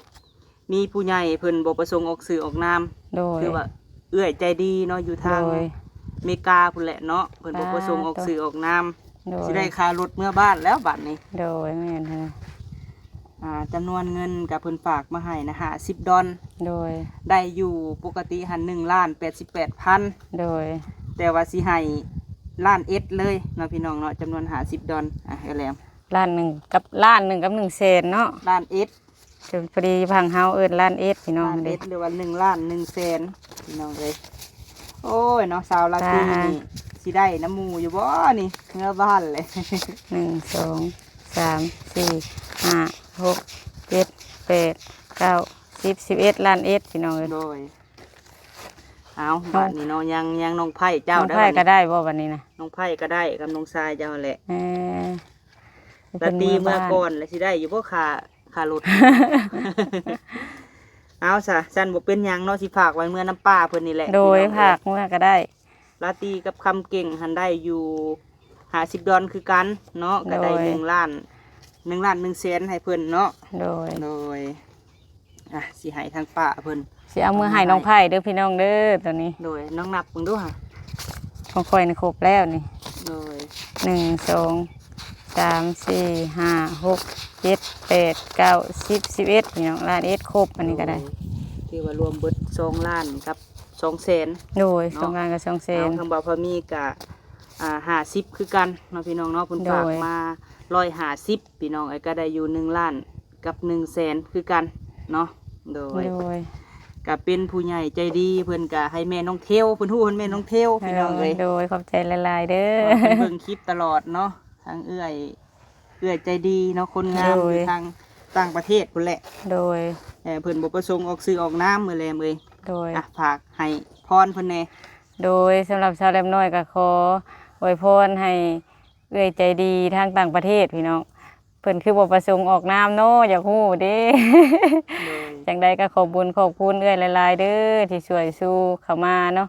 มีผู้ใหญ่เพิ่นบ่ประสงค์ออกชื่อออกนาม โดย คือว่าเอื้อยใจดีเนาะ อยู่ทาง โดย อเมริกาพุ้นแหละเนาะ เพิ่นบ่ประสงค์ออกชื่อออกนาม โดย สิได้ค่ารถเมือบ้านแล้วบัดนี้ โดย แม่นหั่น อ่า จำนวนเงินก็เพิ่นฝากมาให้นะ ห้าสิบดอล โดย ได้อยู่ปกติหั่น หนึ่งล้านแปดสิบแปดพัน โดย แต่ว่าสิให้ล้านเอ็ดเลยเนาะพี่น้องเนาะ จำนวนห้าสิบดอล อ่ะ เอื้อยแหลม ล้านหนึ่งกับ ล้านหนึ่งกับหนึ่งแสนเนาะ ล้านเอ็ด จนพอดีพังเฮาเอิ้นล้านเอ็ดพี่น้อง ล้านเอ็ด เด้ หรือว่าหนึ่งล้านหนึ่งแสนพี่น้องเอ้ย โอ้ยเนาะ สาวลาตรี สาธุ นี่สิได้นำหมู่อยู่บ่นี่ เมือบ้านเลย หนึ่ง สอง สาม สี่ ห้า หก เจ็ด แปด เก้า สิบ สิบเอ็ด ล้านเอ็ดพี่น้องเอ้ย โดย เอา เอา บัดนี้เนาะ ยัง ยังน้องไผ่เจ้า น้องไผ่ ได้บัดนี้ ก็ได้บ่บัดนี้นะ น้องไผ่ก็ได้กับน้องชายเจ้าหั่นแหละ เออ ลาตรีเมือก่อนแล้วสิได้อยู่บ่ค่า ค่ารถ เอาซะ ซั่นบ่เป็นหยังเนาะ สิฝากไว้เมือนำป้าเพิ่นนี่แหละ โดย พี่น้องเอ้ย ฝากเมือก็ได้ ลาตรีกับคำเก่งหั่นได้อยู่ห้าสิบดอลคือกันเนาะ ก็ได้ โดย หนึ่งล้าน หนึ่งล้านหนึ่งแสนให้เพิ่นเนาะ โดย โดย อ่ะ สิให้ทางป้าเพิ่น สิเอาเมือให้น้องไผ่เด้อพี่น้องเด้อ ตอนนี้ โดย น้องนับเบิ่งดูหั่น ຂອງຂ້ອຍນີ້ຄົບແລ້ວນີ້ ໂດຍ ໜຶ່ງ ສອງ ສາມ ສີ່ ຫ້າ ຫົກ ເຈັດ ແປດ ເກົ້າ ສິບ ສິບເອັດ ພີ່ນ້ອງ ລ້ານເອັດຄົບ ອັນນີ້ກໍໄດ້ ໂດຍ ຖືວ່າລວມເບິດສອງລ້ານກັບສອງແສນ ໂດຍ ເນາະ ສອງລ້ານກັບສອງແສນ ເອົາ ທາງບ່າວພາມີກໍ ອ່າ ຫ້າສິບຄືກັນເນາະ ພີ່ນ້ອງເນາະ ເພິ່ນ ໂດຍ ຝາກມາຮ້ອຍຫ້າສິບ ພີ່ນ້ອງເອີຍ ກໍໄດ້ຢູ່ໜຶ່ງລ້ານກັບໜຶ່ງແສນຄືກັນເນາະ ໂດຍ ໂດຍ ກໍເປັນຜູ້ໃຫຍ່ໃຈດີ ເພິ່ນກໍໃຫ້ແມ່ນ້ອງເທວ ເພິ່ນຮູ້ເພິ່ນແມ່ນ້ອງເທວ ເອີ ພີ່ນ້ອງເອີຍ ໂດຍ ຂອບໃຈຫຼາຍໆເດີ ເພິ່ນເບິ່ງຄລິບຕະຫຼອດເນາະ ທາງເອື້ອຍ ເອື້ອຍໃຈດີເນາະ ຄົນງາມ ໂດຍ ຢູ່ທາງຕ່າງປະເທດພຸ້ນແຫຼະ ໂດຍ ເອີ ເພິ່ນບໍ່ປະສົງອອກຊື່ອອກນາມ ເອື້ອຍແຫຼມເອີຍ ໂດຍ ອ່ະ ຝາກໃຫ້ພອນເພິ່ນແດ່ ໂດຍ ສຳລັບສາວແຫຼມນ້ອຍກໍຂໍອວຍພອນໃຫ້ເອື້ອຍໃຈດີທາງຕ່າງປະເທດ ພີ່ນ້ອງ ເພິ່ນຄືບໍ່ປະສົງອອກນາມເນາະ ຢາກຮູ້ເດ້ ໂດຍ ຈັ່ງໃດກໍຂອບບຸນຂອບຄຸນເອື້ອຍຫຼາຍໆເດີ ທີ່ຊ່ວຍຊູເຂົ້າມາເນາະ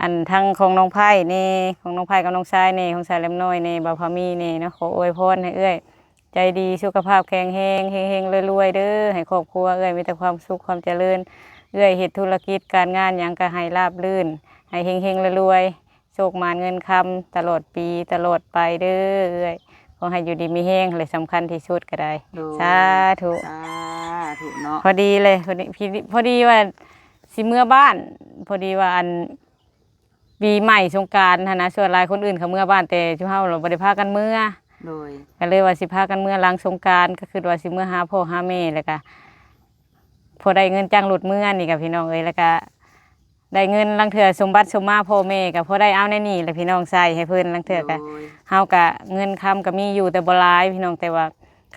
ອັນທັງຂອງນ້ອງໄພ້ແດ່ ຂອງນ້ອງໄພ້ກັບນ້ອງຊາຍແດ່ ຂອງສາວແຫຼມນ້ອຍແດ່ ບ່າວພາມີແດ່ເນາະ ຂໍອວຍພອນໃຫ້ເອື້ອຍໃຈດີ ສຸຂະພາບແຂງແຮງ ເຮັງໆລວຍໆເດີ ໃຫ້ຄອບຄົວເອື້ອຍມີແຕ່ຄວາມສຸກຄວາມຈະເລີນ ເອື້ອຍເຮັດທຸລະກິດການງານຫຍັງກໍໃຫ້ລາບລື່ນ ໃຫ້ເຮັງໆລວຍໆ ໂຊກໝານເງິນຄຳຕະຫຼອດປີຕະຫຼອດໄປເດີເອື້ອຍ ຂໍໃຫ້ຢູ່ດີມີແຮງ ແລະ ສຳຄັນທີ່ສຸດກໍໄດ້ ໂດຍ ສາທຸ ສາທຸເນາະ ພໍດີເລີຍ ພໍດີ ພໍດີວ່າຊິເມືອບ້ານ ພໍດີວ່າອັນ ປີໃໝ່ສົງການຫັ້ນນະ ສ່ວນຫຼາຍຄົນອື່ນເຂົາເມືອບ້ານ ແຕ່ຊຸມເຮົາລະບໍ່ໄດ້ພາກັນເມືອ ໂດຍ ກໍເລີຍວ່າຊິພາກັນເມືອຫຼັງສົງການ ກໍຄິດວ່າຊິເມືອຫາພໍ່ຫາແມ່ ແລ້ວກໍພໍໄດ້ເງິນຈ້າງລົດເມືອນີ້ກໍ ພີ່ນ້ອງເອີຍ ແລ້ວກໍ ໄດ້ເງິນ ລາງເທື່ອສົມບັດສົມມາພໍ່ແມ່ກໍພໍໄດ້ເອົາໃນນີ້ແຫຼະພີ່ນ້ອງ ໃຊ້ໃຫ້ເພິ່ນ ລາງເທື່ອກໍ ໂດຍ ເຮົາກໍເງິນຄຳກໍມີຢູ່ແຕ່ບໍ່ຫຼາຍພີ່ນ້ອງ ແຕ່ວ່າ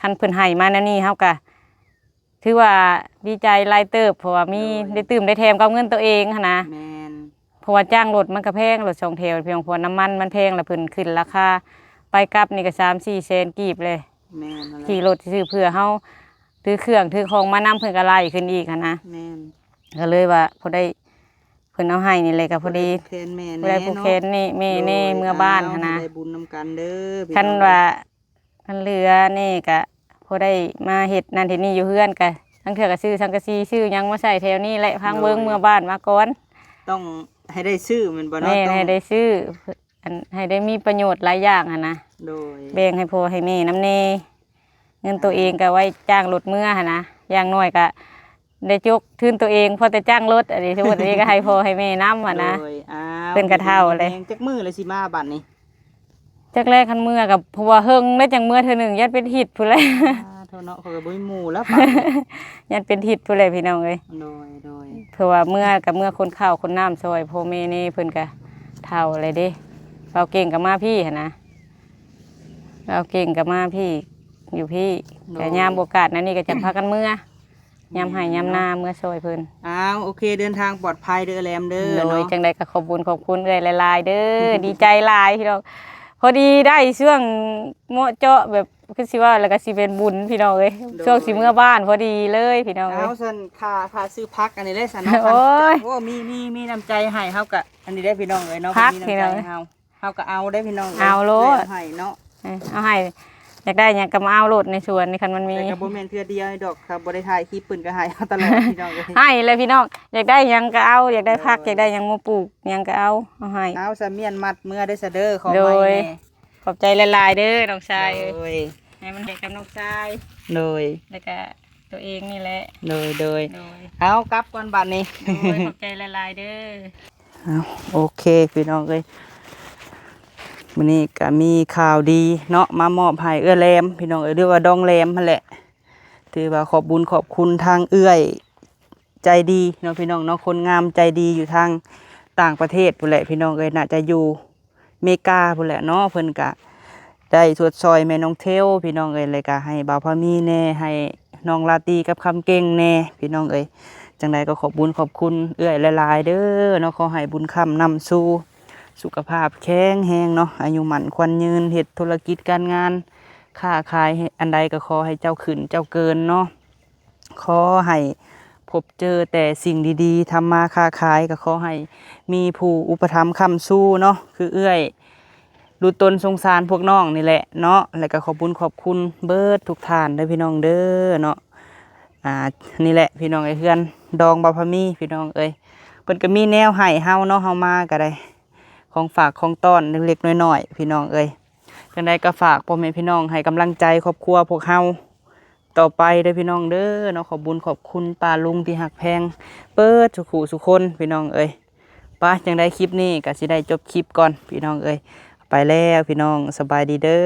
ຄັນເພິ່ນໃຫ້ມາແນວນີ້ ເຮົາກໍຖືວ່າດີໃຈຫຼາຍເຕີບ ເພາະວ່າມີ ໂດຍ ໄດ້ຕື່ມໄດ້ແຖມກັບເງິນໂຕເອງຫັ້ນນະ ແມ່ນ ເພາະວ່າຈ້າງລົດມັນກໍແພງ ລົດສອງແຖວພີ່ນ້ອງ ເພາະວ່ານ້ຳມັນມັນແພງ ແລ້ວເພິ່ນຂຶ້ນລາຄາ ໄປກັບນີ້ກໍສາມສີ່ແສນກີບເລີຍ ແມ່ນນັ້ນແຫຼະ ຂີ່ລົດຊື່ເພື່ອເຮົາຖືເຄື່ອງຖືຂອງມານຳ ເພິ່ນກໍໄລ່ຂຶ້ນອີກຫັ້ນນະ ແມ່ນ ກໍເລີຍວ່າພໍໄດ້ ເພິ່ນເອົາໃຫ້ນີ້ແຫຼະ ກໍພໍດີ ຜູ້ໃດຜູ້ແຄນແມ່ແດ່ ຜູ້ໃດຜູ້ແຄນນີ້ແມ່ແດ່ ໂດຍ ເມືອບ້ານຫັ້ນນະ ເອົາ ໃຫ້ໄດ້ບຸນນຳກັນເດີພີ່ນ້ອງ ຄັນວ່າ ຄັນເຫຼືອນີ້ກໍພໍໄດ້ມາເຮັດນັ້ນເຮັດນີ້ຢູ່ເຮືອນ ກໍລາງເທື່ອກໍຊື້ສັງກະສີຊື້ຫຍັງມາໃສ່ແຖວນີ້ແຫຼະ ພັງເບິ່ງ ໂດຍ ເມືອບ້ານມາກ່ອນ ຕ້ອງໃຫ້ໄດ້ຊື້ແມ່ນບໍ່ເນາະ ແມ່ນ ຕ້ອງໃຫ້ໄດ້ຊື້ ອັນ ໃຫ້ໄດ້ມີປະໂຫຍດຫຼາຍຢ່າງຫັ້ນນະ ໂດຍ ແບ່ງໃຫ້ພໍ່ໃຫ້ແມ່ນຳແດ່ ເງິນໂຕເອງກໍໄວ້ຈ້າງລົດເມືອຫັ້ນນະ ຢ່າງໜ້ອຍກໍໄດ້ຈົກທຶນໂຕເອງ ພໍແຕ່ຈ້າງລົດ ອັນນີ້ສົມມຸດນີ້ກໍໃຫ້ພໍ່ໃຫ້ແມ່ນຳຫັ້ນນະ ໂດຍ ອ້າວ ເພິ່ນກໍເຖົ້າແລ້ວ ແມ່ນ ຈັກມື້ແລ້ວຊິມາບັດນີ້ ຈັກແລ ຄັນເມືອກໍ ເພາະວ່າເຫິງແລ້ວຈັ່ງເມືອເທື່ອໜຶ່ງ ຢ້ານເປັນທິດພຸ້ນແຫຼະ ອ່າ ໂທເນາະ ຂ້ອຍກໍບໍ່ມີໝູ່ແລ້ວ ຢ້ານເປັນທິດພຸ້ນແຫຼະພີ່ນ້ອງເອີຍ ໂດຍ ໂດຍ ເພາະວ່າເມືອກໍເມືອຂົນເຂົ້າຂົນນ້ຳຊ່ອຍພໍ່ແມ່ແດ່ ເພິ່ນກໍເຖົ້າແລ້ວເດ້ ເບົາເກັ່ງກໍມາພີ້ຫັ້ນນະ ເບົາເກັ່ງກໍມາພີ້ ຢູ່ພີ້ ໂດຍ ກໍຍາມໂອກາດແນວນີ້ກໍຈະພາກັນເມືອ ຍາມໄຮ່ຍາມນາເມືອຊ່ອຍເພິ່ນ ອ້າວ ໂອເຄ ເດີນທາງປອດໄພເດີ ແຫຼມເດີ ໂດຍ ເນາະ ຈັ່ງໃດກໍຂອບບຸນຂອບຄຸນເອື້ອຍຫຼາຍໆເດີ ດີໃຈຫຼາຍພີ່ນ້ອງ ພໍດີໄດ້ຊ່ວງເໝາະເຈາະ ແບບ ຄືຊິເວົ້າແລ້ວກໍຊິເປັນບຸນພີ່ນ້ອງເອີຍ ໂດຍ ຊ່ວງຊິເມືອບ້ານພໍດີເລີຍພີ່ນ້ອງເອີຍ ເອົາຊັ້ນ ຄ່າ ຄ່າຊື້ຜັກອັນນີ້ເດ້ຊັ້ນເນາະ ໂອ້ຍ ໂອ້ ມີ ມີ ມີນ້ຳໃຈໃຫ້ເຮົາກໍ ອັນນີ້ເດ້ພີ່ນ້ອງເອີຍເນາະ ຜັກ ມີນ້ຳໃຈໃຫ້ເຮົາ ເຮົາກໍເອົາເດ້ພີ່ນ້ອງເອີຍ ເອົາໂລດ ເອົາໃຫ້ເນາະ ເອີ ເອົາໃຫ້ ຢາກໄດ້ຫຍັງກໍມາເອົາໂລດໃນສວນນີ້ ຄັນມັນມີ ແຕ່ກໍບໍ່ແມ່ນເທື່ອດຽວດອກ ຖ້າບໍ່ໄດ້ຖ່າຍຄລິບເພິ່ນກໍໃຫ້ເຮົາຕະຫຼອດພີ່ນ້ອງເອີຍ ໃຫ້ແຫຼະພີ່ນ້ອງ ຢາກໄດ້ຫຍັງກໍເອົາ ຢາກໄດ້ຜັກ ໂດຍ ຢາກໄດ້ຫຍັງມາປູກຫຍັງກໍເອົາ ເອົາໃຫ້ ເອົາສະໝຽນມັດເມືອເດີຊະເດີ ຂອງໃໝ່ແດ່ ໂດຍ ຂອບໃຈຫຼາຍໆເດີນ້ອງຊາຍເອີຍ ໂດຍ ໃຫ້ມັນໄດ້ກັບນ້ອງຊາຍ ໂດຍ ແລ້ວກໍຕົວເອງນີ້ແຫຼະ ໂດຍ ໂດຍ ໂດຍ ເອົາກັບກ່ອນບັດນີ້ ໂດຍ ຂອບໃຈຫຼາຍໆເດີ ເອົາ ໂອເຄພີ່ນ້ອງເອີຍ ມື້ນີ້ກໍມີຂ່າວດີເນາະ ມາມອບໃຫ້ເອື້ອຍແຫຼມພີ່ນ້ອງເອີຍ ຫຼືວ່າດອງແຫຼມຫັ້ນແຫຼະ ຖືວ່າຂອບບຸນຂອບຄຸນທາງເອື້ອຍໃຈດີເນາະພີ່ນ້ອງເນາະ ຄົນງາມໃຈດີຢູ່ທາງຕ່າງປະເທດພຸ້ນແຫຼະພີ່ນ້ອງເອີຍ ໜ້າຈະຢູ່ເມກາພຸ້ນແຫຼະເນາະ ເພິ່ນກະໄດ້ຊົດຊ່ອຍແມ່ນ້ອງເທວພີ່ນ້ອງເອີຍ ແລ້ວກະໃຫ້ບ່າວພາມີແດ່ ໃຫ້ນ້ອງລາຕີກັບຄຳເກັ່ງແດ່ພີ່ນ້ອງເອີຍ ຈັ່ງໃດກໍຂອບບຸນຂອບຄຸນເອື້ອຍຫຼາຍໆເດີເນາະ ຂໍໃຫ້ບຸນຄ້ຳນຳສູ່ ສຸຂະພາບແຂງແຮງເນາະ ອາຍຸໝັ້ນຂວັນຍືນ ເຮັດທຸລະກິດການງານ ຄ້າຂາຍ ເຮັດອັນໃດກໍຂໍໃຫ້ເຈົ້າຂຶ້ນເຈົ້າເກີນເນາະ ຂໍໃຫ້ພົບເຈີແຕ່ສິ່ງດີໆ ທຳມາຄ້າຂາຍກໍຂໍໃຫ້ມີຜູ້ອຸປະຖຳຄ້ຳຊູເນາະ ຄືເອື້ອຍ ດູຕົນສົງສານພວກນ້ອງນີ້ແຫຼະເນາະ ແລ້ວກໍຂອບບຸນຂອບຄຸນເບີດທຸກທ່ານເດີພີ່ນ້ອງເດີເນາະ ອ່າ ນີ້ແຫຼະພີ່ນ້ອງເອີຍ ເຮືອນດອງບ່າວພາມີພີ່ນ້ອງເອີຍ ເພິ່ນກໍມີແນວໃຫ້ເຮົາເນາະ ເຮົາມາກໍໄດ້ ຂອງຝາກຂອງຕ້ອນເລັກໆນ້ອຍໆ ພີ່ນ້ອງເອີຍ. ຈັ່ງໃດກໍຝາກພໍ່ແມ່ພີ່ນ້ອງໃຫ້ກຳລັງໃຈຄອບຄົວພວກເຮົາຕໍ່ໄປເດີພີ່ນ້ອງເດີເນາະ. ຂອບບຸນຂອບຄຸນປ້າລຸງທີ່ຮັກແພງເບິດສູ່ຜູ້ສູ່ຄົນ ພີ່ນ້ອງເອີຍ. ປະ ຈັ່ງໃດຄລິບນີ້ກໍຊິໄດ້ຈົບຄລິບກ່ອນ ພີ່ນ້ອງເອີຍ. ໄປແລ້ວພີ່ນ້ອງ ສະບາຍດີເດີ.